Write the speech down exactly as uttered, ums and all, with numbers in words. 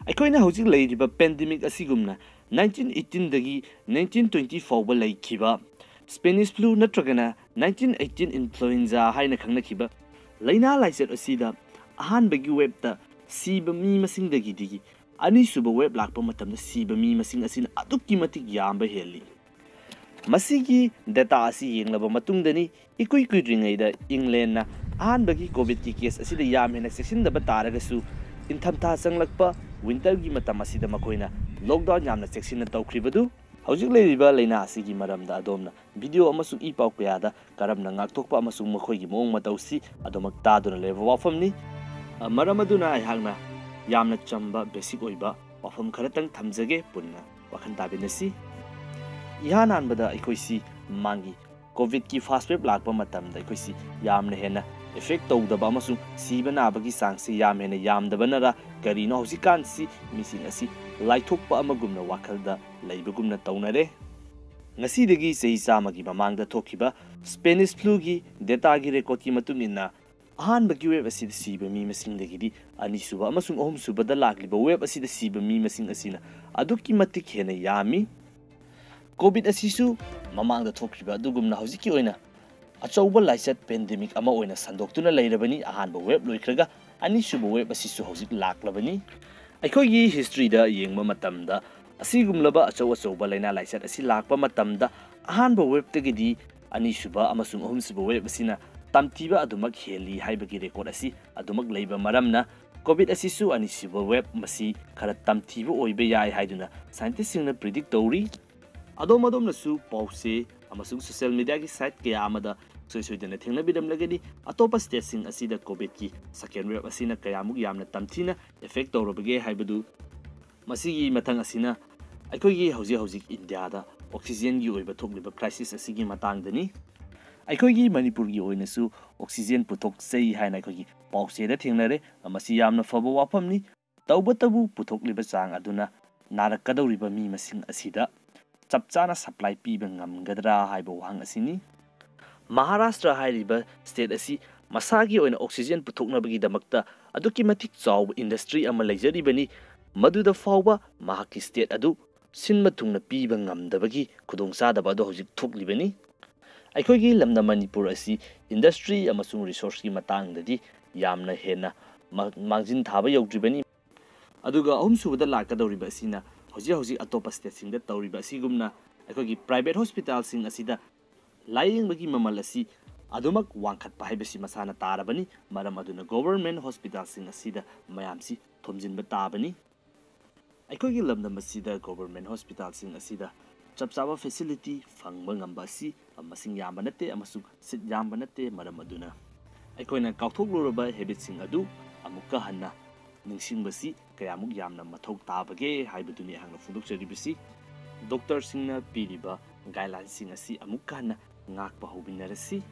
ꯑꯩꯈꯣꯏꯅ ꯍꯧꯖꯤꯛ ꯂꯩꯔꯤꯕ ꯄꯦꯟꯗꯦꯃꯤꯛ ꯑꯁꯤꯒꯨꯝꯅ ꯅꯥꯏꯟꯇꯤꯟ ꯑꯩꯠꯇꯤꯟꯗꯒꯤ ꯅꯥꯏꯟꯇꯤꯟ ꯇ꯭ꯋꯦꯟꯇꯤ ꯐꯥꯎꯕ ꯂꯩꯈꯤꯕ ꯁ꯭ꯄꯦꯅꯤꯁ ꯐ꯭ꯂꯨ ꯅꯠꯇ꯭ꯔꯒꯅ ꯅꯥꯏꯟꯇꯤꯟ ꯑꯩꯠꯇꯤꯟ ꯏꯟꯐ꯭ꯂꯨꯑꯦꯟꯖꯥ ꯍꯥꯏꯅ ꯈꯪꯅꯈꯤꯕ ꯂꯥꯏꯅꯥ ꯂꯥꯏꯆꯠ ꯑꯁꯤꯗ ꯑꯍꯥꯟꯕꯒꯤ ꯋꯦꯕꯇ ꯁꯤꯕ ꯃꯤ ꯃꯁꯤꯡꯗꯒꯤꯗꯤ ꯑꯅꯤꯁꯨꯕ ꯋꯦꯕ ꯂꯥꯛꯄ ꯃꯇꯝꯗ ꯁꯤꯕ ꯃꯤ ꯃꯁꯤꯡ ꯑꯁꯤꯅ ꯑꯗꯨꯛꯀꯤ ꯃꯇꯤꯛ ꯌꯥꯝꯕ ꯍꯦꯜꯂꯤ꯫ ꯃꯁꯤꯒꯤ ꯗꯦꯇꯥ ꯑꯁꯤ ꯌꯦꯡꯂꯕ ꯃꯇꯨꯡꯗꯅꯤ ꯏꯀꯨꯏ ꯀꯨꯏꯗ꯭ꯔꯤꯉꯩꯗ ꯏꯪꯂꯦꯟꯅ ꯑꯍꯥꯟꯕꯒꯤ ꯀꯣꯚꯤꯗꯀꯤ ꯀꯦꯁ ꯑꯁꯤꯗ ꯌꯥꯝ ꯍꯦꯟꯅ ꯆꯦꯛꯁꯤꯟꯗꯕ ꯇꯥꯔꯒꯁꯨ ꯏꯪꯊꯝꯊꯥ ꯆꯪꯂꯛꯄ ꯋꯤꯟꯇꯔꯒꯤ ꯃꯇꯝ ꯑꯁꯤꯗ ꯃꯈꯣꯏꯅ ꯂꯣꯛꯗꯥꯎꯟ ꯌꯥꯝꯅ ꯆꯦꯛꯁꯤꯟꯅ ꯇꯧꯈ꯭ꯔꯤꯕꯗꯨ꯫ ꯍꯧꯖꯤꯛ ꯂꯩꯔꯤꯕ ꯂꯥꯏꯅꯥ ꯑꯁꯤꯒꯤ ꯃꯔꯝꯗ ꯑꯗꯣꯝꯅ ꯚꯤꯗꯤꯑꯣ ꯑꯃꯁꯨꯡ ꯏ ꯄꯥꯎ ꯀꯌꯥꯗ ꯀꯔꯝꯅ ꯉꯥꯛꯊꯣꯛꯄ ꯑꯃꯁꯨꯡ ꯃꯈꯣꯏꯒꯤ ꯃꯑꯣꯡ ꯃꯇꯧꯁꯤ ꯑꯗꯨꯃꯛ ꯇꯥꯗꯨꯅ ꯂꯩꯕ ꯋꯥꯐꯝꯅꯤ꯫ ꯑ, ꯃꯔꯝ ꯑꯗꯨꯅ ꯑꯩꯍꯥꯛꯅ ꯌꯥꯝꯅ ꯆꯝꯕ, ꯕꯦꯁꯤꯛ ꯑꯣꯏꯕ ꯋꯥꯐꯝ ꯈꯔꯇꯪ ꯊꯝꯖꯒꯦ, ꯄꯨꯟꯅ ꯋꯥꯈꯜ ꯇꯥꯃꯤꯟꯅꯁꯤ꯫ ꯏꯍꯥꯟ ꯍꯥꯟꯕꯗ ꯑꯩꯈꯣꯏꯁꯤ ꯃꯃꯥꯡꯒꯤ ꯀꯣꯚꯤꯗꯀꯤ ꯐꯥꯔꯁ ꯋꯦꯕ ꯂꯥꯛꯄ ꯃꯇꯝꯗ ꯑꯩꯈꯣꯏꯁꯤ ꯌꯥꯝꯅ ꯍꯦꯟꯅ ꯏꯐꯦꯛ ꯇꯧꯗꯕ ꯑꯃꯁꯨꯡ ꯁꯤꯕ ꯅꯥꯕꯒꯤ ꯆꯥꯡꯁꯤ ꯌꯥꯝ ꯍꯦꯟꯅ ꯌꯥꯝꯗꯕꯅꯔ ꯀꯔꯤꯅꯣ ꯍꯧꯖꯤꯛꯀꯥꯟꯁꯤ ꯃꯤꯁꯤꯡ ꯑꯁꯤ ꯂꯥꯏꯊꯣꯛꯄ ꯑꯃꯒꯨꯝꯅ ꯋꯥꯈꯜꯗ ꯂꯩꯕꯒꯨꯝꯅ ꯇꯧꯅꯔꯦ꯫ ꯉꯁꯤꯗꯒꯤ ꯆꯍꯤ ꯆꯥꯝꯃꯒꯤ ꯃꯃꯥꯡꯗ ꯊꯣꯛꯈꯤꯕ ꯁ꯭ꯄꯦꯅꯤꯁ ꯐ꯭ꯂꯨꯒꯤ ꯗꯦꯇꯥꯒꯤ ꯔꯦꯀꯣꯔꯗꯀꯤ ꯃꯇꯨꯡ ꯏꯟꯅ, ꯑꯍꯥꯟꯕꯒꯤ ꯋꯦꯕ ꯑꯁꯤꯗ ꯁꯤꯕ ꯃꯤ ꯃꯁꯤꯡꯗꯒꯤꯗꯤ ꯑꯅꯤꯁꯨꯕ ꯑꯃꯁꯨꯡ ꯑꯍꯨꯝꯁꯨꯕꯗ ꯂꯥꯛꯂꯤꯕ ꯋꯦꯕ ꯑꯁꯤꯗ ꯁꯤꯕ ꯃꯤ ꯃꯁꯤꯡ ꯑꯁꯤꯅ ꯑꯗꯨꯛꯀꯤ ꯃꯇꯤꯛ ꯍꯦꯟꯅ ꯌꯥꯝꯃꯤ꯫ ꯀꯣꯚꯤꯗ ꯑꯁꯤꯁꯨ ꯃꯃꯥꯡꯗ ꯊꯣꯛꯈꯤꯕ ꯑꯗꯨꯒꯨꯝꯅ ꯍꯧꯖꯤꯛꯀꯤ ꯑꯣꯏꯅ ꯑꯆꯧꯕ ꯂꯥꯏꯆꯠ ꯄꯦꯟꯗꯦꯃꯤꯛ ꯑꯃ ꯑꯣꯏꯅ ꯁꯟꯗꯣꯛꯇꯨꯅ ꯂꯩꯔꯕꯅꯤ꯫ ꯑꯍꯥꯟꯕ ꯋꯦꯕ ꯂꯣꯏꯈ꯭ꯔꯒ ꯑꯅꯤꯁꯨꯕ ꯋꯦꯕ ꯑꯁꯤꯁꯨ ꯍꯧꯖꯤꯛ ꯂꯥꯛꯂꯕꯅꯤ꯫ ꯑꯩꯈꯣꯏꯒꯤ ꯍꯤꯁꯇ꯭ꯔꯤꯗ ꯌꯦꯡꯕ ꯃꯇꯝꯗ ꯑꯁꯤꯒꯨꯝꯂꯕ ꯑꯆꯧ ꯑꯆꯧꯕ ꯂꯥꯏꯅꯥ ꯂꯥꯏꯆꯠ ꯑꯁꯤ ꯂꯥꯛꯄ ꯃꯇꯝꯗ ꯑꯍꯥꯟꯕ ꯋꯦꯕꯇꯒꯤꯗꯤ ꯑꯅꯤꯁꯨꯕ ꯑꯃꯁꯨꯡ ꯑꯍꯨꯝꯁꯨꯕ ꯋꯦꯕ ꯑꯁꯤꯅ ꯇꯝꯊꯤꯕ ꯑꯗꯨꯃꯛ ꯍꯦꯜꯂꯤ ꯍꯥꯏꯕꯒꯤ ꯔꯦꯀꯣꯔꯗ ꯑꯁꯤ ꯑꯗꯨꯃꯛ ꯂꯩꯕ ꯃꯔꯝꯅ ꯀꯣꯚꯤꯗ ꯑꯁꯤꯁꯨ ꯑꯅꯤꯁꯨꯕ ꯋꯦꯕ ꯃꯁꯤ ꯈꯔ ꯇꯝꯊꯤꯕ ꯑꯣꯏꯕ ꯌꯥꯏ ꯍꯥꯏꯗꯨꯅ ꯁꯥꯏꯟꯇꯤꯁꯁꯤꯡꯅ ꯄ꯭ꯔꯤꯗꯤꯛ ꯇꯧꯔꯤ꯫ ꯑꯗꯣꯝ ꯑꯗꯣꯝꯅꯁꯨ ꯄꯥꯎꯆꯦ ꯑꯃꯁꯨꯡ ꯁꯣꯁꯤꯌꯦꯜ ꯃꯤꯗꯤꯌꯥꯒꯤ ꯁꯥꯏꯠ ꯀꯌꯥ ꯑꯃꯗ ꯁꯣꯏ ꯁꯣꯏꯗꯅ ꯊꯦꯡꯅꯕꯤꯔꯝꯂꯒꯅꯤ꯫ ꯑꯇꯣꯞꯄ ꯁ꯭ꯇꯦꯠꯁꯤꯡ ꯑꯁꯤꯗ ꯀꯣꯚꯤꯗꯀꯤ ꯁꯦꯀꯦꯟ ꯋꯦꯕ ꯑꯁꯤꯅ ꯀꯌꯥꯃꯨꯛ ꯌꯥꯝꯅ ꯇꯝꯊꯤꯅ ꯏꯐꯦꯛ ꯇꯧꯔꯕꯒꯦ ꯍꯥꯏꯕꯗꯨ꯫ ꯃꯁꯤꯒꯤ ꯃꯊꯪ ꯑꯁꯤꯅ ꯑꯩꯈꯣꯏꯒꯤ ꯍꯧꯖꯤꯛ ꯍꯧꯖꯤꯛ ꯏꯟꯗꯤꯌꯥꯗ ꯑꯣꯛꯁꯤꯖꯦꯟꯒꯤ ꯑꯣꯏꯕ ꯊꯣꯛꯂꯤꯕ ꯀ꯭ꯔꯥꯏꯁꯤꯁ ꯑꯁꯤꯒꯤ ꯃꯇꯥꯡꯗꯅꯤ꯫ ꯑꯩꯈꯣꯏꯒꯤ ꯃꯅꯤꯄꯨꯔꯒꯤ ꯑꯣꯏꯅꯁꯨ ꯑꯣꯛꯁꯤꯖꯦꯟ ꯄꯨꯊꯣꯛꯆꯩ ꯍꯥꯏꯅ ꯑꯩꯈꯣꯏꯒꯤ ꯄꯥꯎꯆꯦꯗ ꯊꯦꯡꯅꯔꯦ꯫ ꯃꯁꯤ ꯌꯥꯝꯅ ꯐꯕ ꯋꯥꯐꯝꯅꯤ꯫ ꯇꯧꯕꯇꯕꯨ ꯄꯨꯊꯣꯛꯂꯤꯕ ꯆꯥꯡ ꯑꯗꯨꯅ ꯅꯥꯔꯛꯀꯗꯧꯔꯤꯕ ꯃꯤ ꯃꯁꯤꯡ ꯑꯁꯤꯗ ꯆꯞ ꯆꯥꯅ ꯁꯄ꯭ꯂꯥꯏ ꯄꯤꯕ ꯉꯝꯒꯗ꯭ꯔꯥ ꯍꯥꯏꯕ ꯋꯥꯍꯪ ꯑꯁꯤꯅꯤ꯫ ꯃꯍꯥꯔꯥꯁꯇ꯭ꯔ ꯍꯥꯏꯔꯤꯕ ꯁ꯭ꯇꯦꯠ ꯑꯁꯤ ꯃꯁꯥꯒꯤ ꯑꯣꯏꯅ ꯑꯣꯛꯁꯤꯖꯦꯟ ꯄꯨꯊꯣꯛꯅꯕꯒꯤꯗꯃꯛꯇ ꯑꯗꯨꯛꯀꯤ ꯃꯇꯤꯛ ꯆꯥꯎꯕ ꯏꯟꯗꯁꯇ꯭ꯔꯤ ꯑꯃ ꯂꯩꯖꯔꯤꯕꯅꯤ꯫ ꯃꯗꯨꯗ ꯐꯥꯎꯕ ꯃꯍꯥꯛꯀꯤ state ꯑꯗꯨ ꯁꯤꯟꯕ ꯊꯨꯡꯅ ꯄꯤꯕ ꯉꯝꯗꯕꯒꯤ ꯈꯨꯗꯣꯡꯆꯥꯗꯕ ꯑꯗꯨ ꯍꯧꯖꯤꯛ ꯊꯣꯛꯂꯤꯕꯅꯤ꯫ ꯑꯩꯈꯣꯏꯒꯤ ꯂꯝꯗꯝ ꯃꯅꯤꯄꯨꯔ ꯑꯁꯤ industry ꯑꯃꯁꯨꯡ resourceꯀꯤ ꯃꯇꯥꯡꯗꯗꯤ ꯌꯥꯝꯅ ꯍꯦꯟꯅ ꯃꯥꯡꯖꯤꯟ ꯊꯥꯕ ꯌꯧꯗ꯭ꯔꯤꯕꯅꯤ꯫ ꯑꯗꯨꯒ ꯑꯍꯨꯝꯁꯨꯕꯗ ꯂꯥꯛꯀꯗꯧꯔꯤꯕ ꯑꯁꯤꯅ ꯍꯧꯖꯤꯛ ꯍꯧꯖꯤꯛ ꯑꯇꯣꯞꯄ stateꯁꯤꯡꯗ ꯇꯧꯔꯤꯕ ꯑꯁꯤꯒꯨꯝꯅ ꯑꯩꯈꯣꯏꯒꯤ private hospitalꯁꯤꯡ ꯑꯁꯤꯗ ꯂꯥꯌꯦꯡꯕꯒꯤ ꯃꯃꯜ ꯑꯁꯤ ꯑꯗꯨꯃꯛ ꯋꯥꯡꯈꯠꯄ ꯍꯥꯏꯕꯁꯤ ꯃꯁꯥꯅ ꯇꯥꯔꯕꯅꯤ꯫ ꯃꯔꯝ ꯑꯗꯨꯅ government hospitalꯁꯤꯡ ꯑꯁꯤꯗ ꯃꯌꯥꯝꯁꯤ ꯊꯣꯝꯖꯤꯟꯕ ꯇꯥꯕꯅꯤ꯫ ꯑꯩꯈꯣꯏꯒꯤ ꯂꯝꯗꯝ ꯑꯁꯤꯗ government hospitalꯁꯤꯡ ꯑꯁꯤꯗ ꯆꯞ ꯆꯥꯕ facility ꯐꯪꯕ ꯉꯝꯕ ꯑꯁꯤ ꯃꯁꯤꯡ ꯌꯥꯝꯕ ꯅꯠꯇꯦ ꯑꯃꯁꯨꯡ seat ꯌꯥꯝꯕ ꯅꯠꯇꯦ꯫ ꯃꯔꯝ ꯑꯗꯨꯅ ꯑꯩꯈꯣꯏꯅ ꯀꯥꯎꯊꯣꯛꯂꯨꯔꯕ habitꯁꯤꯡ ꯑꯗꯨ ꯑꯃꯨꯛꯀ ꯍꯟꯅ ꯅꯤꯡꯁꯤꯡꯕꯁꯤ ꯀꯌꯥꯃꯨꯛ ꯌꯥꯝꯅ ꯃꯊꯧ ꯇꯥꯕꯒꯦ ꯍꯥꯏꯕꯗꯨꯅꯤ ꯑꯩꯍꯥꯛꯅ ꯐꯣꯡꯗꯣꯛꯆꯔꯤꯕꯁꯤ꯫ Doctorꯁꯤꯡꯅ ꯄꯤꯔꯤꯕ guidelinesꯁꯤꯡ ꯑꯁꯤ ꯑꯃꯨꯛꯀ ꯍꯟꯅ ꯉꯥꯛꯄ ꯍꯧꯃꯤꯟꯅꯔꯁꯤ꯫